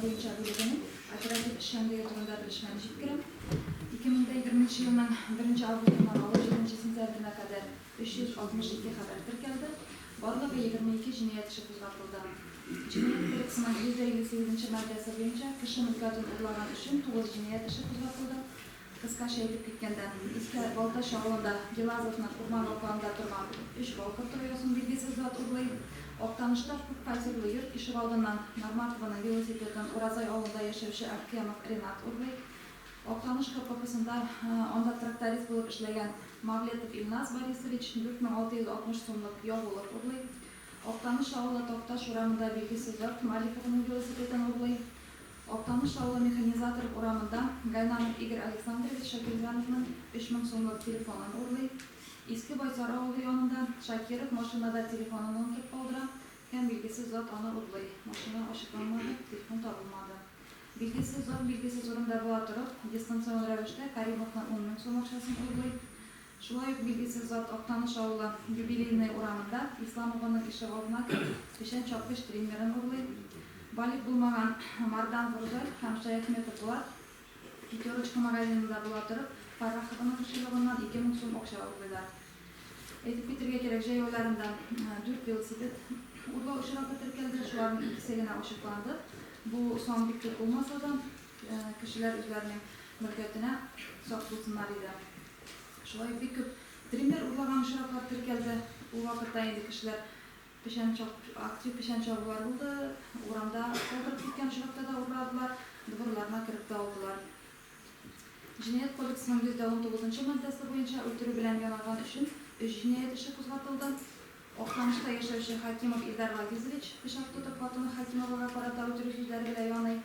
буенча бүлегенең оператив эшчәнлеге турында белешмәне җиткерәм. 2020 елның 1 августыннан алып 7 сентябренә кадәр 362 хәбәр теркәлде. Барлыгы 22 җинаять эше кузгатылды. Җинаять кодексының 158 нче маддәсе буенча кеше мөлкәтен урлаган өчен 9 җинаять эше кузгатылды. Кыскача әйтеп киткәндә, Иске Балтач авылында Гилазовның урман алкабында торган өч бал корты оясын билгесез зат урлый. Актанышта күп фатирлы йорт ишегалдыннан Норматованың велосипедын Уразай авылында яшәүче Әхкямов Ренат урлый. Актаныш КППсында анда тракторист булып эшләгән Мавлетов Илназ Борисович 4660 сумлык ягулык урлый. Актаныш авылы Такташ урамында билгесез зат Маликованың велосипедын урлый. Актаныш авылы Механизаторов урамында Гайнанов Игорь Александрович Шакирзяновның 3000 сумлык телефонын урлый. Иске Байсар авылы янында Шакиров машинада телефонын онытып калдыра һәм билгесез зат аны урлый. Машина ачыкланмады, телефон табылмады. Билгесез зат билгесез урында була торып, дистанцион рәвештә Каримовның 10 мең сум акчасын урлый. Шулай ук билгесез зат Актаныш авылы Юбилейная урамында Исламованың ишегалдына кереп, печән чапкыч триммерын урлый. Балигъ булмаган Мардан Рузаль һәм Шәяхметов Булат Пятерочка магазинында була торып, Фаррахованың кошелегыннан 2000 сум акча урлыйлар. Әйтеп китәргә кирәк, җәй айларында дүрт велосипед урлау очрагы теркәлде, шуларның икесе генә ачыкланды. Бу сан бик күп булмаса да, кешеләр үзләренең мөлкәтенә сак булсыннар иде. Шулай ук бик күп триммер урлаган очраклар теркәлде. Ул вакытта инде кешеләр печән чап, актив печән чабулар булды, урамда калдырып киткән очракта да урладылар, дворларына кереп тә алдылар. Җинаять кодексының 119 нчы маддәсе буенча үтерү белән янаган өчен өч җинаять эше кузгатылды. Актанышта яшәүче Хәкимов Илдар Вагизович пычак тотып хатыны Хәкимовага карата үтерү сүзләре белән яный.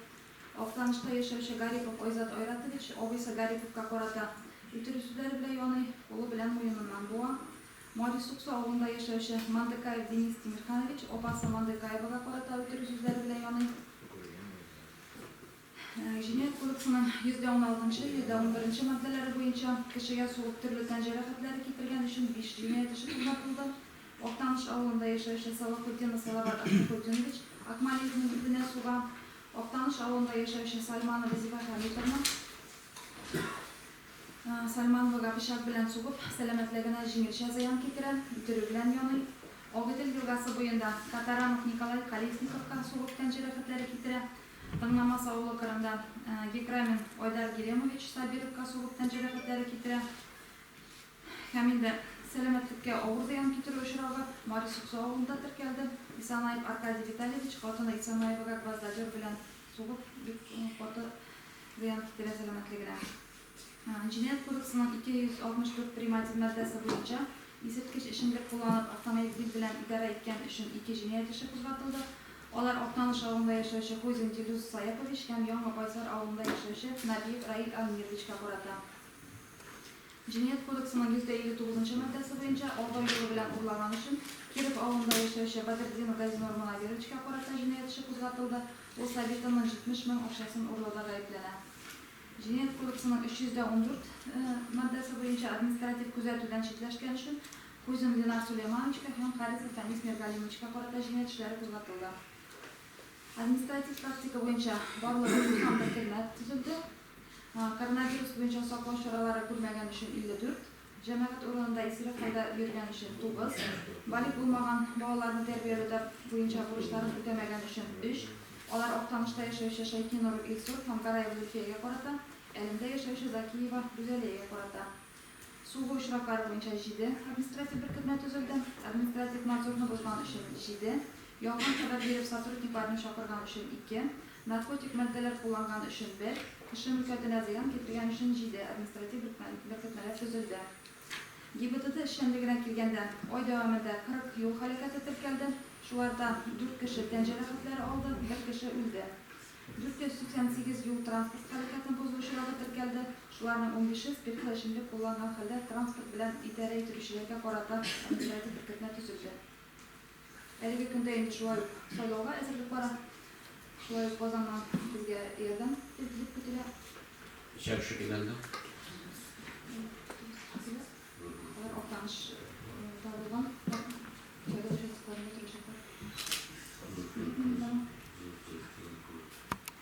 Актанышта яшәүче Гарипов Айзат Айратович абыйсы Гариповка карата үтерү сүзләре белән яный, кулы белән муеныннан буа. Мари Суксу авылында яшәүче Мандыкаев Денис Тимерханович апасы Мандыкаевага карата үтерү сүзләре белән яный. Җинаять кодексының 116 нчы, 111 нче маддәләре буенча кешегә сугып төрле тән җәрәхәтләре китергән өчен биш җинаять эше кузгатылды. Актаныш авылында яшәүче Салахутдинов Салават Ахмехутдинович Акмалиевның битенә суга. Актаныш авылында яшәүче Сальманова Зифа Хәмитовна Сальмановага пычак белән сугып, сәламәтлегенә җиңелчә зыян китерә, үтерү белән яный. Агыйдел елгасы буенда Катаранов Николай Колесниковка сугып тән җәрәхәтләре китерә. Тыңнамас авылы кырында Гекрамин Айдар Гиремович Сабировка сугып тән җәрәхәтләре китерә. Һәм инде сәламәтлеккә авыр зыян китерү очрагы Мари Суксу авылында теркәлде. Исанаев Аркадий Витальевич хатыны Исанаевага гвоздодер белән сугып, бик каты зыян китерә сәламәтлегенә. Җинаять кодексының 264 приматив маддәсе буенча исерткеч эчемлек кулланып автомобиль белән идарә иткән өчен ике җинаять эше кузгатылды. Алар Актаныш авылында яшәүче Хуҗин Дилүс Саяпович һәм Яңа Байсар авылында яшәүче Нәбиев Раил Алмировичка карата. Җинаять кодексының 159 нчы маддәсе буенча алдау юлы белән урлаган өчен Киров авылында яшәүче Бәдертдинов Газинур Монавировичка карата җинаять эше кузгатылды, ул Сабитовның 70 мең акчасын урлауда гаепләнә. Җинаять кодексының 314 маддәсе буенча административ күзәтүдән читләшкән өчен Кузин Ленар Сулеймановичка һәм Харисов Фәнис Миргалимовичка карата җинаять эшләре кузгатылды. Административ тактика буенча барлыгы 90 беркетмә төзелде. Коронавирус буенча саклау чаралары күрмәгән өчен 54, җәмәгать урынында исерек хәлдә йөргән өчен 9, балигъ булмаган балаларны тәрбияләүдә буенча бурычларын үтәмәгән өчен 3, алар Актанышта яшәүче Шәйхинуров Илсур һәм Гараева Зөлфиягә карата, Әлемдә яшәүче Закиева Гүзәлиягә карата. Сугу очраклары буенча җиде административ беркетмә төзелде, административ надзорны бозган өчен, җиде, ялган хәбәр биреп сотрудникларны чакырган өчен, ике, наркотик матдәләр кулланган өчен, бер, кеше мөлкәтенә зыян китергән өчен җиде административ беркетмәләр төзелде. ГИБДД эшчәнлегенә килгәндә, ай дәвамында 40 юл һәлакәте теркәлде, шуларда дүрт кеше тән җәрәхәтләре алды, бер кеше үлде. 488 юл-транспорт һәлакәтен бозу очрагы теркәлде, шуларның унбише спиртлы эчемлек кулланган хәлдә транспорт белән идарә ителүчеләргә карата административ беркетмә төзелде. Әлеге көндә инде шулай ук сайлауга әзерлек бара. Шулай ук Казаннан безгә ярдәм дип көтелә. Ничә кеше килгән соң?